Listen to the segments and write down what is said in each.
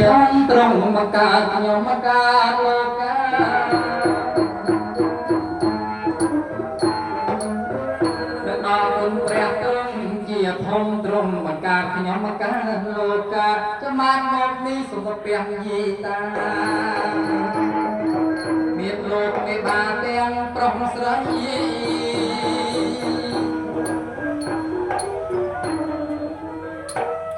ធំត្រង់មកកើតខ្ញុំមកកើតលោកាដល់គុណព្រះទ្រង់ជាធំទ្រង់មកកើតខ្ញុំមកកើតលោកាចាំបានមកនេះសូមព្រះយីតាមានលោកមេបាទាំងប្រុសស្រី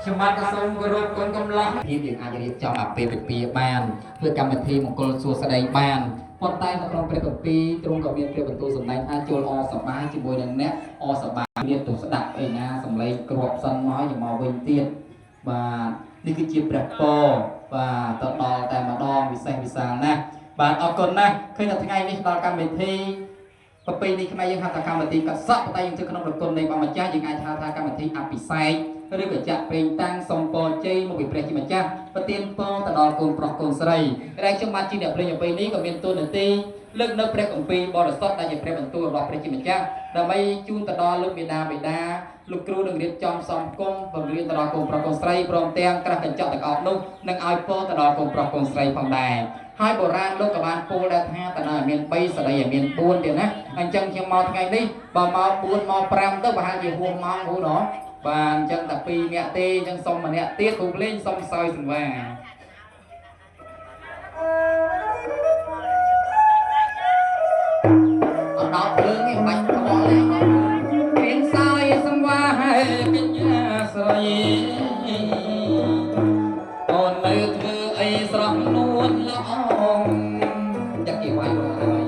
ខ្ញុំបាទក៏សូមគោរពគុណកំឡោះភាពយើងអាចរៀបចំអាពាហ៍ពិពាហ៍បានធ្វើកម្មវិធីមង្គលសួស្តីបានប៉ុន្តែនៅក្នុងព្រះគម្ពីរទ្រង់ក៏មានព្រះបន្ទូលសម្ដែងថាចូលអសប្បាយជាមួយនឹងអ្នកអសប្បាយមានទៅស្ដាប់អីណាសំឡេងគ្រាប់សិនមកយកមកវិញទៀតបាទនេះគឺជាព្រះពរបាទទៅដល់តែម្ដងវិសេសវិសាលណាស់បាទអរគុណណាស់ឃើញតែថ្ងៃនេះដល់កម្មវិធីប្រពៃណីខ្មែរយើងហៅថាកម្មវិធីកសក់ប៉ុន្តែយើងធ្វើក្នុងប្រគុណនៃព្រះម្ចាស់យើងអាចហៅថាកម្មវិធីអភិសេកឬក៏ចាក់ប្រេងតាំងសំពរជ័យមកពីព្រះជាម្ចាស់ប្រទានពរទៅដល់កូនប្រុសកូនស្រីដែលខ្ញុំបាទជាអ្នកភ្លេងប្រពៃណីក៏មានតួនាទីលើកនៅព្រះគម្ពីរបរិសុទ្ធដែលជាព្រះបន្ទូលរបស់ព្រះជាម្ចាស់ដើម្បីជូនទៅដល់លោកមេដាបេដាលោកគ្រូនឹងរៀបចំសំគុំបង្រៀនទៅដល់កូនប្រុសកូនស្រីព្រមទាំងក្រាស់កញ្ចក់ទាំងអស់នោះនឹងឲ្យពរទៅដល់កូនប្រុសកូនស្រីផងដែរហើយបុរាណលោកក៏បានពោលដែរថាតើឲ្យមាន3ស្ដីឲ្យមាន4ទៀតណាអញ្ចឹងខ្ញុំមកថ្ងៃនេះបើមក4មក5ទៅប្រហែលជាហួសម៉ោងគ្រូណោះបាទអញ្ចឹងតែ2នាក់ទេអញ្ចឹងសុំម្នាក់ទៀតគ្រូភ្លេងសុំសោយសង្វាអត់ដល់ភ្លើងទេបាច់ខ្វល់ទេគ្រៀងសោយសង្វាហើយកញ្ញាស្រីអូននៅធ្វើអីស្រស់នួនល្អងចាក់គេវាយមកហើយ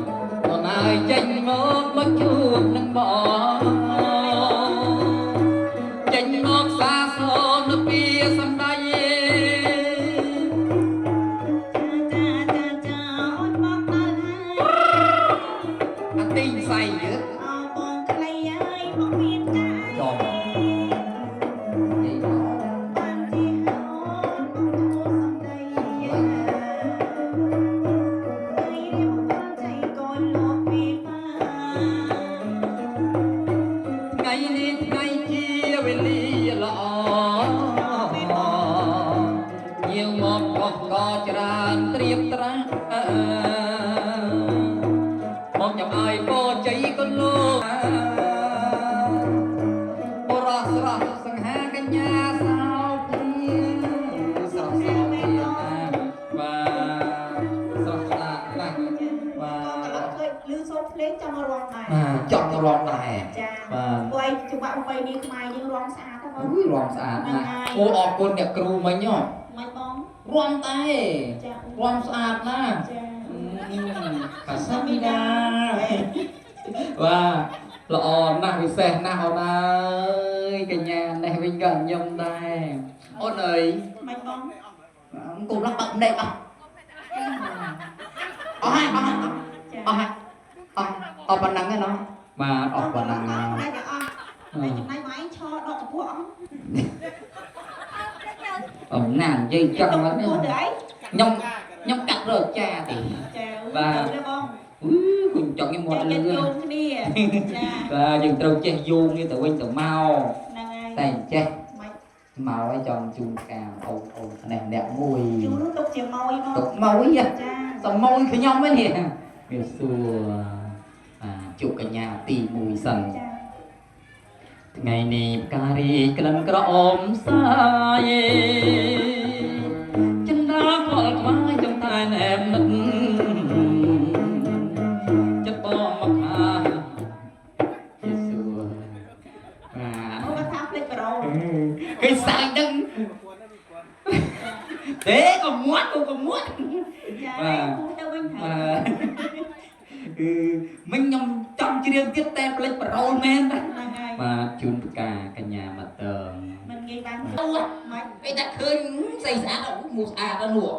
អូនហើយចេញមកមកជួបនឹងបងចេញមកសាសូមនៅពីសំដី ចាចាចាអូនបងដល់ហើយ អាទីងសៃយើ អោបងខ្លីហើយបងមានកាយ ចំនិយាយមក បានជាអូនបងចូលសំដីហើយរៀបកលចៃកូនលោកពីបា ថ្ងៃនេះថ្ងៃជាវេលាល្អយាងមកកោះកច្រើនត្រៀបត្រាមកចាំឲ្យពោជ័យកូនលោកបរោះស្រស់សង្ហាកញ្ញាសោភាស្រស់សោភាណាបាទស្រស់ស្អាតណាស់បា កូនកន្ល ទ ងឃើញលឺសូរភ្លេងចង់រំដែរ បាទចង់រំដែរ ចា បាទ ពួកឯងចង្វាក់ប្រពៃណីខ្មែរយើងរំស្អាតហ្នឹងបង អូយរំស្អាតណាស់អូអរគុណអ្នកគ្រូមិញហ៎ មិនបង រំតែ ចា រំស្អាតណាស់ ចា កាសាមីដាបាទល្អណាស់ពិសេសណាស់អូនអើយកញ្ញានេះវិញក៏ញឹមដែរអូនអើយ មិនបង កុំឡោះបាក់ម្នាក់អស់អស់ហើយអស់ហើយ ចា អស់ហើយអស់អស់ប៉ុណ្ណឹងឯណោះបាទអស់ប៉ុណ្ណឹង អស់ ហើយ តែអស់តែចំណៃមកឯងឈរដកកពស់អស់ អូណានិយាយចឹងមក ពោះទៅឯង ខ្ញុំខ្ញុំកាត់រើចាទេ ចា បាទ ទៅបង អឺគុញចង់ខ្ញុំមាត់លឿន ចេះយោងគ្នាចា បាទយើងត្រូវចេះយោងនេះទៅវិញទៅមក ហ្នឹងហើយ តែចេះ មិន មកឲ្យចង់ជូនកាអូនអូននេះម្នាក់មួយ ជូនទុកជាមួយមក ទុកមកវិញ ចា សមយខ្ញុំហ្នឹងនេះវាសួរអាជកញ្ញាទី1សិន ចា ថ្ងៃនេះផ្ការីក្លិនក្រអូមសាយចិន្តាខលខ្វាយចង់តែណែបនឹកចិត្តបងមកខាជាសួរបាទ អូគាត់ថាភ្លេចប្រូ គេសាយដឹងទេក៏មាត់ក៏មាត់ ចា បាទ គូទៅវិញថា បាទគឺមិញខ្ញុំចង់ច្រៀងទៀតតែផ្លេចប្រូលមែនតា ហ្នឹងហើយ បាទជូនផ្កាកញ្ញាមកតើង មិនងាយបាន អូ មិន គេតែឃើញស្អីស្អាតមូស្អាតដល់នោះ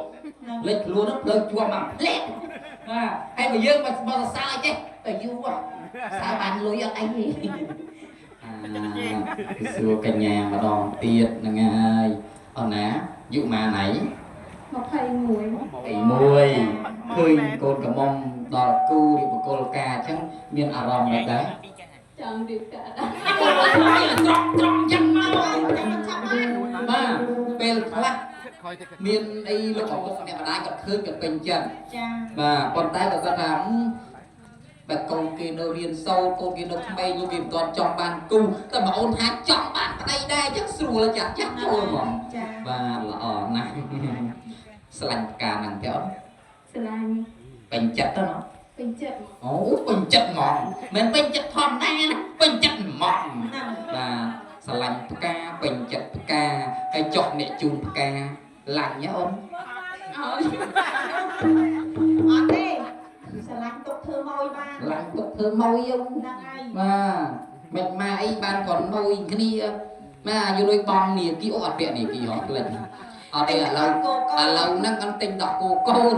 ហ្នឹង លេចខ្លួនផ្លូវជាប់មកផ្លែតបាទហើយបើយើងបើសរសើរចេះតែយូរសើបានលុយអត់អីទេអាសួរកញ្ញាម្ដងទៀតហ្នឹងហើយអូនណាយុម៉ាណៃ 21 អីមួយឃើញកូនកំមុំដល់គូរៀបបកលការអញ្ចឹងមានអារម្មណ៍មិនដែរ ចង់រៀបការដែរ ត្រង់ត្រង់ចឹងមក ចាំមិនឆាប់បាន បាទពេលខ្លះ មានអីលោកឪពុកអ្នកម្ដាយគាត់ឃើញគាត់ពេញចិត្ត ចា បាទប៉ុន្តែបើគាត់ថាបើកូនគេនៅរៀនសូត្រកូនគេនៅក្មេងលោកគេមិនទាន់ចង់បានគូតែបងអូនថាចង់បានប្តីដែរអញ្ចឹងស្រួលចាស់ចាស់ចូលហ្មង ចា បាទល្អណាស់ស្លាញ់ផ្កាហ្នឹងទេអូន ស្រឡាញ់ ពេញចិត្តទៅណោះ ពេញចិត្ត អូពេញចិត្តហ្មងមិនពេញចិត្តធម្មតាណាពេញចិត្តហ្មង ហ្នឹង បាទស្រឡាញ់ផ្កាពេញចិត្តផ្កាហើយចុះអ្នកជូនផ្កាឡាញ់ហ៎អូន អត់ អត់ទេស្រឡាញ់ទុកធ្វើម៉ួយបាន ឡាញ់ទុកធ្វើម៉ួយយើង ហ្នឹងហើយ បាទមិនមកអីបានគាត់ម៉ួយគ្នាបាទយល់លុយបងនាគីអូអត់ពាក់នាគីហ៎ផ្លេចអត់ទេឥឡូវ គោកូ ឥឡូវហ្នឹងអត់ទិញដោះគោកូន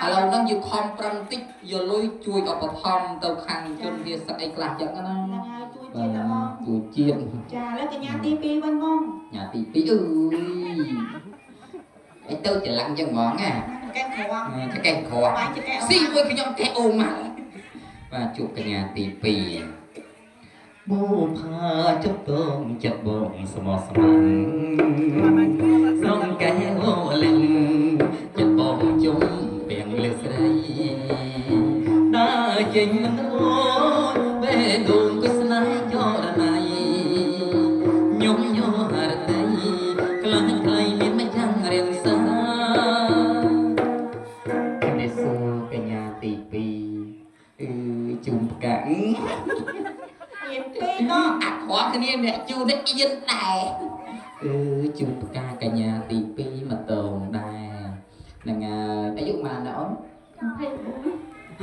ឥឡូវហ្នឹងយើងខំប្រឹងតិចយកលុយជួយឧបត្ថម្ភទៅខាងជនវាសឹកអីខ្លះចឹងណា ហ្នឹងហើយជួយ បាទ ជាតិហ្មង ជួយជាតិ ចាឥឡូវកញ្ញាទី2វិញហ្មង ញ៉ាទី2អើយអីទៅច្រឡំចឹងហ្មងណា កែក្រង ចកេះក្រ បាយចកែ ស៊ីមួយខ្ញុំកេះអូម៉ាល់បាទជួបកញ្ញាទី2បូផាជប់តងចិត្តបងស្មោះស្ម័គ្រស្រងកែអូលិនចិត្តបងជុំពាំងលើស្រីដើរចេញមិនរួចបេះដូងក៏ស្នេហ៍ចរណៃញំញរតីក្លាស់ក្លៃមានមិនចាំរៀងសា នេះសួរកញ្ញាទី2អឺជូនផ្កា ញៀមពេកក៏ អាក្រក់គ្នាអ្នកជូននេះអៀនដែរអឺជូនផ្កាកញ្ញាទី2មកតងដែរហ្នឹងហើយអាយុប៉ុន្មានដែរអូន 24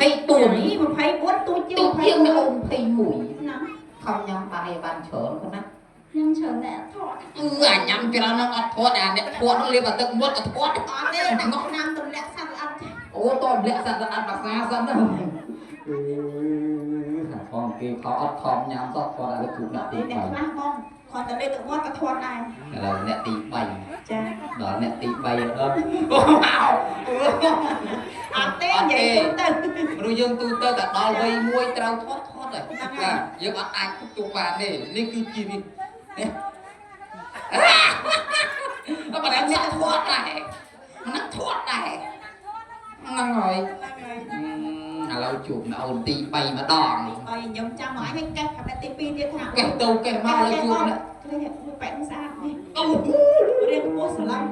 24 24ទូជាង ទូជាងអូន21 ហ្នឹង ខំញ៉ាំបាយបានច្រើនប៉ុណ្ណា ញ៉ាំច្រើនតែអត់ធាត់ អឺអាញ៉ាំច្រើនហ្នឹងអត់ធាត់អាអ្នកធាត់ហ្នឹងលេបអាទឹកមាត់ក៏ធាត់ អត់ទេតែឆ្នាំទម្លាក់សត្វល្អិតចា អូតបលាក់សត្វអត់បាសាសិនណាអឺខាងផងគេខោអត់ខំញ៉ាំសោះគាត់ឲ្យជួបអ្នកទី អ្នក 3 ខ្លះបងគាត់តែលេទឹកមាត់ក៏ធាត់ដែរ ឥឡូវអ្នកទី3 ចា ដល់អ្នកទី3ដល់អូម៉ៅ អត់ទេនិយាយទៅ មនុស្សយើងទូទៅតែដល់វ័យមួយត្រូវធាត់ធាត់ហើយបាទយើងអត់អាចទុកបានទេនេះគឺជានេះនេះអត់បានអ្នកធាត់ដែរហ្នឹងធាត់ដែរហ្នឹងហើយ ហ្នឹងហើយ ឥឡូវជួបនៅអូនទី3ម្ដង អើយខ្ញុំចាំមកអញឲ្យកេះខាងទី2ទៀតថា កេះទៅកេះមកឥឡូវជួបណា ឃើញមួយប៉ែនស្អាតនេះ អូ រៀងពោះស្រឡាញ់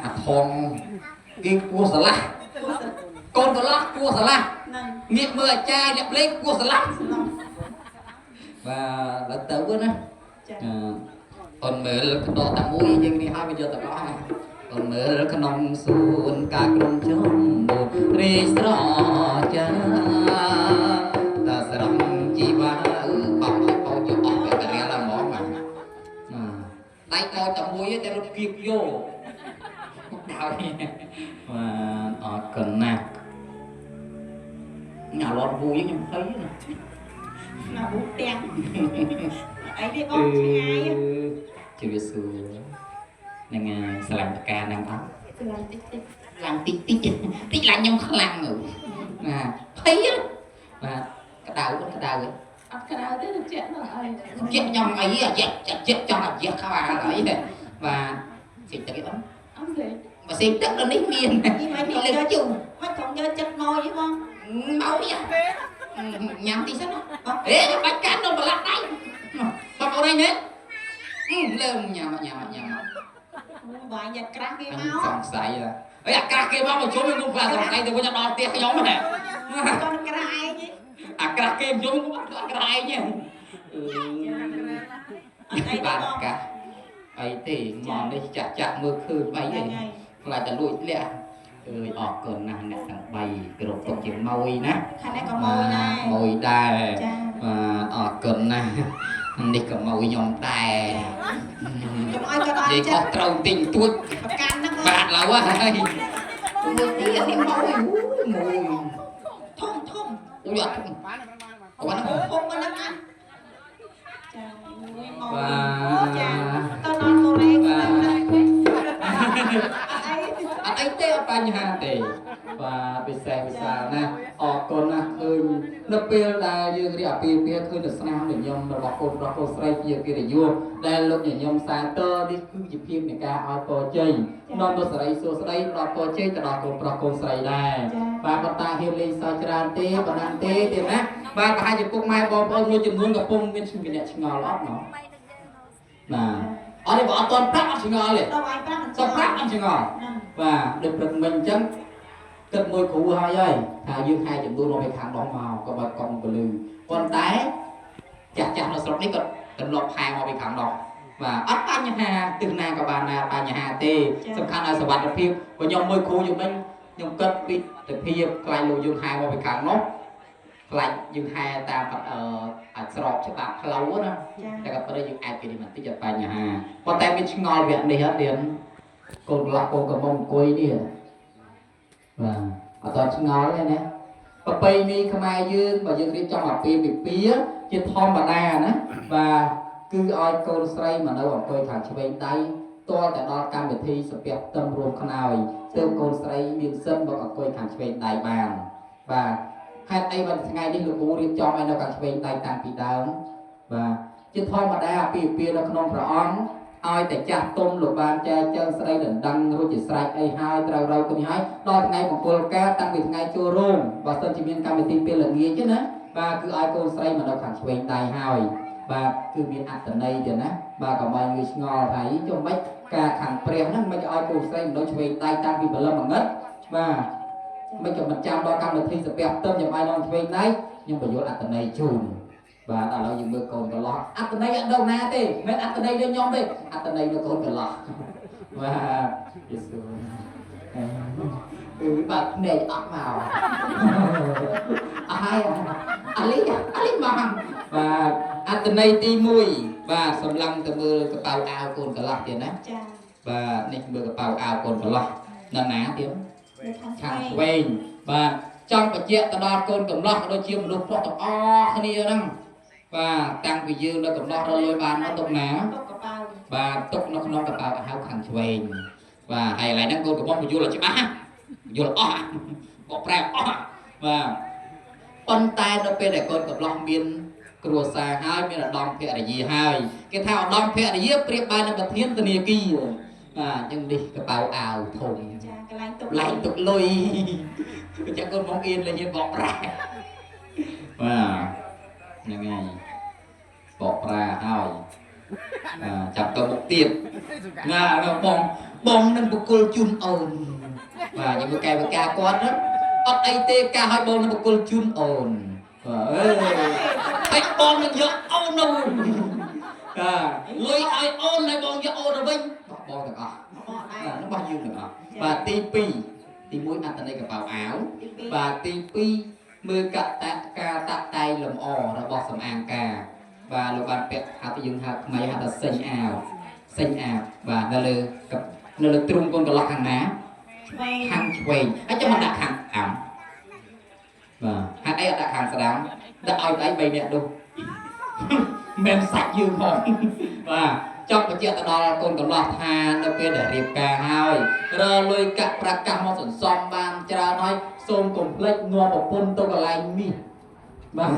អាថងគេគួស្រឡះ ពោះស្រ កូនកន្លោះគួស្រឡះ ហ្នឹង ងាកមើលអាចារ្យអ្នកលេងគួស្រឡះ ស្រឡាញ់ បាទដល់ទៅណា ចា អូនមើលក្តោតាមួយយើងនេះហើយវាយកទាំងអស់អូនមើលក្នុងសួនការក្រុមជុំរីស្រចាតាស្រងជីវ៉ាអឺបងឲ្យបងយកអស់ទៅរៀលហ្មងបាទដៃតតែមួយតែរត់គៀបយកដល់បាទអរគុណណាស់ញ៉ាឡតវូខ្ញុំភ័យណា ណាប៊ូទាំងអីនេះបងឆ្ងាយ ជំរាបសួរហ្នឹងហើយស្រឡាញ់ផ្កាហ្នឹងអត់ ស្រឡាញ់តិចតិច ខ្លាំងតិចតិចតិចឡើងខ្ញុំខ្លាំងទៅណាភ័យបាទក្តៅក្តៅ អត់ក្តៅទេត្រជាក់ដល់អី ជាខ្ញុំអីជាជាចង់អាយះខោអាអីទេបាទសេចទឹកអីអូន អត់ទេ បើសេចទឹកដល់នេះមាន នេះមិន នេះលើជូ មិនត្រង់យកចិត្តមកអីបង មកយ៉ាញ៉ាំតិចសិនណាអេបាច់កាន់ដល់ប្រឡាក់ដៃបងអូនឯងនេះលើញ៉ាំញ៉ាំញ៉ាំ បាយយ៉ាត់ក្រាស់គេ អញ មក សង្ស័យអីអាក្រាស់គេមកមកជុំខ្ញុំខ្លះសង្ស័យទៅវិញដល់ផ្ទះខ្ញុំហ៎ កូនក្រាស់ឯង អាក្រាស់គេមកជុំខ្ញុំអត់ក្រាស់ឯងទេ អត់អីទេ បាទ បង កាអីទេមកនេះចាក់ចាក់មើលឃើញអីទេ ហ្នឹងហើយ ខ្លាចតែលួចលាក់អើយអរគុណណាស់អ្នកទាំង3គ្រប់ទុកជាមួយណា ខាងនេះក៏មកដែរ មួយដែរ ចា បាទអរគុណណាស់នេះក៏មកខ្ញុំដែរ កុំឲ្យគាត់អត់ និយាយខុស ចិត្ត ត្រូវតិចតួច ប្រកាន់ហ្នឹងបង បាទឡើយហើយមួយទៀតនេះមកមួយ ធំធំ អូយអត់ធំអត់ ធំធំហ្នឹងណាចាមួយមកចាទៅនន់កូរ៉េទៅណាអត់អី អត់អីទេអត់ បញ្ហាទេបាទពិសេសពិសាលណាស់អរគុណណាស់ឃើញនៅពេលដែលយើងរៀបអាពាហ៍ពិពាហ៍ឃើញតែស្នាមញញឹមរបស់កូនប្រុសកូនស្រីជាកិត្តិយសដែលលោកញញឹមសាទរនេះគឺជាភាពនៃការឲ្យពរជ័យនាំទៅសេរីសួស្តីដល់ពរជ័យទៅដល់កូនប្រុសកូនស្រីដែរបាទប៉ុន្តែហ៊ានលេងសើចច្រើនទេប៉ុណ្ណឹងទេទៀតណាបាទប្រហែលជាពុកម៉ែបងប្អូនមួយចំនួនកំពុងមានអ្នកឆ្ងល់អត់ណោះបាទអត់ទេបើអត់ទាន់ប្រាប់អត់ឆ្ងល់ទេ ដល់ឯងប្រាប់មិន សប្រាប់អត់ឆ្ងល់ ហ្នឹង បាទដូចព្រឹកមិញអញ្ចឹងគិតមួយគ្រូហើយហើយថាយើងហែចំនួនមកពីខាងនោះមកក៏បើកង់ពលឺប៉ុន្តែចាស់ចាស់នៅស្រុកនេះក៏កន្លប់ហែមកពីខាងនោះបាទអត់បញ្ហាទិសណាក៏បានណាបញ្ហាទេសំខាន់ឲ្យសុវត្ថិភាពព្រោះខ្ញុំមួយគ្រូយំមិញខ្ញុំគិតពីទិភាពខ្លាចលោកយើងហែមកពីខាងនោះខ្លាចយើងហែតាមអឺអាចស្របច្បាប់ផ្លូវណា ចា តែក៏ប៉ុន្តែយើងអាចពីនេះបន្តិចអត់បញ្ហាប៉ុន្តែមានឆ្ងល់វគ្គនេះហ៎ទៀនកូនកន្លះកូនកំមុំអង្គុយនេះបាទអត់តឆ្ងល់ទេណាប្រពៃណីខ្មែរយើងបើយើងរៀបចំអាពាហ៍ពិពាហ៍ជាធម្មតាណាបាទគឺឲ្យកូនស្រីមកនៅអង្គុយខាងឆ្វេងដៃទាល់តែដល់កម្មវិធីសំពះផ្ទឹមរួមខ្នើយទើបកូនស្រីមានសិទ្ធិមកអង្គុយខាងឆ្វេងដៃបានបាទហេតុអីបានថ្ងៃនេះលោកគ្រូរៀបចំឲ្យនៅខាងឆ្វេងដៃតាំងពីដើមបាទ ជាធម្មតាអាពាហ៍ពិពាហ៍នៅក្នុងព្រះអង្គឲ្យតែចាស់ទុំលោកបានចែកចែងស្រីដណ្ដឹងរួចជាស្រេចអីហើយត្រូវរកគ្នាហើយដល់ថ្ងៃមង្គលការតាំងពីថ្ងៃចូលរោងបើសិនជាមានកម្មវិធីពេលល្ងាចទេណាបាទគឺឲ្យកូនស្រីមកនៅខាងឆ្វេងដៃហើយបាទគឺមានអត្តន័យទេណាបាទកុំឲ្យងឿឆ្ងល់ថាអីចុះមិនការខាងព្រះហ្នឹងមិនឲ្យកូនស្រីមកនៅឆ្វេងដៃតាំងពីព្រលឹមងងឹតបាទមិនក៏មិនចាំដល់កម្មវិធីសាពះផ្ទឹមចាំឲ្យដល់ឆ្វេងដៃខ្ញុំបញ្យល់អត្តន័យជូន បាទឥឡូវយើងមើលកូនកន្លោះអត្តន័យអត់ដឹងណាទេមិនអត្តន័យដូចខ្ញុំទេអត្តន័យនៅកូនកន្លោះបាទយេស៊ូគឺបាទភ្នែកអត់មកអស់ហើយអាលីអាលីមកបាទអត្តន័យទី1បាទសម្លឹងទៅមើលកប៉ៅអាវកូនកន្លោះទៀតណា ចា បាទនេះមើលកប៉ៅអាវកូនកន្លោះនៅណាទៀត នៅខាង ខាង ឆ្វេង ឆ្វេងបាទចង់បញ្ជាក់ទៅដល់កូនកំឡោះក៏ដូចជាមនុស្សប្រុសទាំងអស់គ្នាហ្នឹងបាទតាំងពីយើងនៅកំឡោះរលុយបានមកទុកណា ទុកកប៉ៅ បាទទុកនៅក្នុងកប៉ៅអាវខាងឆ្វេងបាទហើយកន្លែងហ្នឹងកូនកំឡោះបញ្យល់ឲ្យច្បាស់ណាបញ្យល់អស់បកប្រែអស់បាទប៉ុន្តែនៅពេលដែលកូនកំឡោះមានគ្រួសារហើយមានឧត្តមភរិយាហើយគេថាឧត្តមភរិយាប្រៀបបាននឹងប្រធានធនាគារបាទអញ្ចឹងនេះកប៉ៅអាវធំ ចាកន្លែងទុក ឡែកទុកលុយ ចាំកូនមកអៀនលេងបកប្រែបាទហ្នឹងហើយបកប្រាហើយបាទចាប់ទៅមុខទៀតណាបងបងនឹងបកគលជូនអូនបាទយើងមកកែបកាគាត់ណាអត់អីទេការឲ្យបងនឹងបកគលជូនអូនបាទអើយហើយបងនឹងយកអូននោះបាទលុយឲ្យអូនហើយបងយកអូនទៅវិញបងទាំងអស់ បកដែរ បាទរបស់យើងទាំងអស់បាទទី2ទី1អត្តន័យកប៉ៅអាវ ទី2 បាទទី2មើលកតការតាក់តែងលម្អរបស់សំអាងការបាទលោកបានពាក់ហៅទៅយើងហៅខ្មែរហៅថាសិញអាវសិញអាវបាទនៅលើនៅលើទ្រូងកូនកន្លោះខាងណា ឆ្វេង ខាងឆ្វេងហើយចាំមកដាក់ខាងអាំបាទហេតុអីអត់ដាក់ខាងស្ដាំដាក់ឲ្យដៃ3នាក់នោះ មិនសាច់យើងផងបាទចង់បញ្ជាក់ទៅដល់កូនកំឡោះថានៅពេលដែលរៀបការហើយរលុយកាក់ប្រកាសមកសន្សំបានច្រើនហើយសូមកុំភ្លេចនាំប្រពន្ធទៅកន្លែងនេះបាទ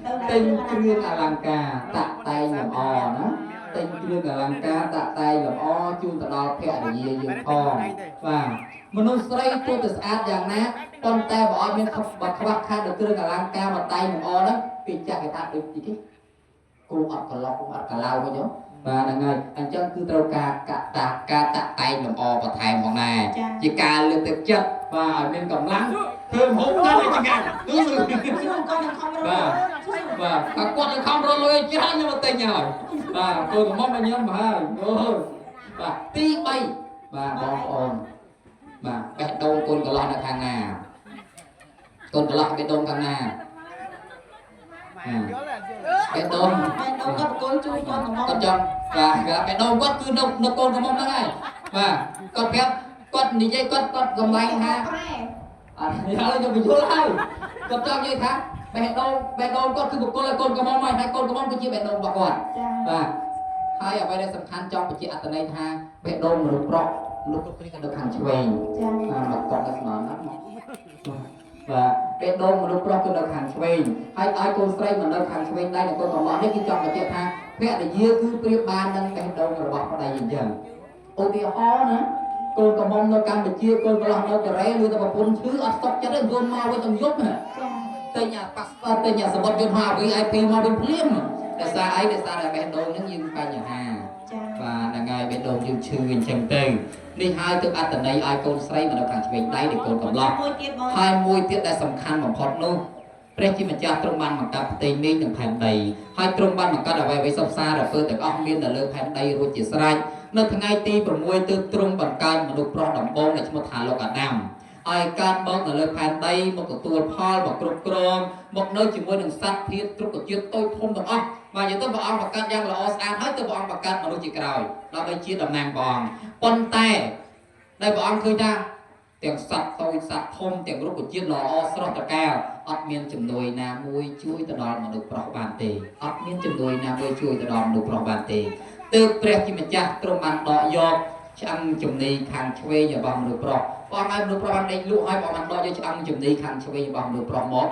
ទៅ ទិញគ្រឿងអលង្ការតាក់តែងលម្អណាទិញគ្រឿងអលង្ការតាក់តែងលម្អជូនទៅដល់ភរិយាយើងផងបាទមនុស្សស្រីទោះតែស្អាតយ៉ាងណាប៉ុន្តែបើអត់មានបើខ្វះខាតដល់គ្រឿងអលង្ការមកតែងលម្អហ្នឹងគេចាក់គេថាដូចទីគេគូអត់ក្លុកអត់កឡៅវិញហ៎បាទហ្នឹងហើយអញ្ចឹងគឺត្រូវការកតាការតាក់តែងលម្អបន្ថែមផងដែរ ចា ជាការលើកទឹកចិត្តបាទឲ្យមានកម្លាំងធ្វើម្ហូបកាន់តែឆ្ងាញ់គឺ ខ្ញុំក៏នឹងខំរក បាទបាទគាត់នឹងខំរកលុយច្រើនខ្ញុំមកទិញហើយបាទកូនកំមុំមកញ៉ាំហើយអូយបាទទី3បាទបងប្អូនបាទបេះដូងកូនកន្លោះនៅខាងណាកូនកន្លោះបេះដូងខាងណាបេះដូង បែរដូងក៏បកគលជួយគាត់កំង គាត់ចង់បាទបេះដូងគាត់គឺនៅនៅកូនកំមុំហ្នឹងហើយបាទគាត់ប្រាប់គាត់និយាយគាត់គាត់កំឡែងថា ប្រែ អត់ឥឡូវខ្ញុំបញ្យល់ហើយគាត់ចង់និយាយថាបេះដូងបេះដូងគាត់គឺបុគ្គលឲ្យកូនកំមុំហើយហើយកូនកំមុំគឺជាបេះដូងរបស់គាត់ ចា បាទហើយអ្វីដែលសំខាន់ចង់បញ្ជាក់អត្ថន័យថាបេះដូងមនុស្សប្រុស មនុស្សគ្រប់គ្នាក៏នៅខាងឆ្វេង ចា បាទមកតក់ស្មានណាស់មកបាទបេះដូងមនុស្សប្រុសគឺនៅខាងឆ្វេងហើយឲ្យកូនស្រីមកនៅខាងឆ្វេងដៃនិងកូនកំឡោះនេះគឺចង់បញ្ជាក់ថាភរិយាគឺប្រៀបបាននឹងបេះដូងរបស់ប្តីអញ្ចឹងឧទាហរណ៍ណាកូនកំមុំនៅកម្ពុជាកូនកំឡោះនៅកូរ៉េឬតែប្រពន្ធឈឺអត់សុខចិត្តទេយល់មកវិញទាំងយប់ណា ចា ទិញអាប៉ាសពតទិញអាសម្បត្តិយន្តហោះ VIP មកវិញភ្លាមដោយសារអីដោយសារតែបេះដូងហ្នឹងយើងបញ្ហា ចា បាទហ្នឹងហើយបេះដូងយើងឈឺអញ្ចឹងទៅនេះហើយទើបអត្តន័យឲ្យកូនស្រីមកនៅខាងឆ្វេងដៃនៃកូនកំឡោះ មួយទៀតបង ហើយមួយទៀតដែលសំខាន់បំផុតនោះព្រះជាម្ចាស់ទ្រង់បានបង្កើតផ្ទៃមេឃនិងផែនដីហើយទ្រង់បានបង្កើតអ្វីៗសពសារពើទាំងអស់មាននៅលើផែនដីរួចជាស្រេចនៅថ្ងៃទី6ទើបទ្រង់បង្កើតមនុស្សប្រុសដំបូងដែលឈ្មោះថាលោកអាដាមឲ្យកើតមកនៅលើផែនដីមកទទួលផលមកគ្រប់គ្រងមកនៅជាមួយនឹងសត្វធាតុរុក្ខជាតិតូចធំទាំងអស់បាទនិយាយទៅព្រះអង្គបង្កើតយ៉ាងល្អស្អាតហើយទើបព្រះអង្គបង្កើតមនុស្សជាក្រោយដើម្បីជាតំណាងព្រះអង្គប៉ុន្តែដែលព្រះអង្គឃើញថា ទាំងសត្វតូចសត្វធំទាំងរុក្ខជាតិល្អស្រស់ត្រកាលអត់មានជំនួយណាមួយជួយទៅដល់មនុស្សប្រុសបានទេអត់មានជំនួយណាមួយជួយទៅដល់មនុស្សប្រុសបានទេទើបព្រះជាម្ចាស់ទ្រង់បានដកយកឆ្អឹងជំនីខាងឆ្វេងរបស់មនុស្សប្រុសព្រះអង្គឲ្យមនុស្សប្រុសបានដេកលក់ហើយព្រះអង្គបានដកយកឆ្អឹងជំនីខាងឆ្វេងរបស់មនុស្សប្រុសមក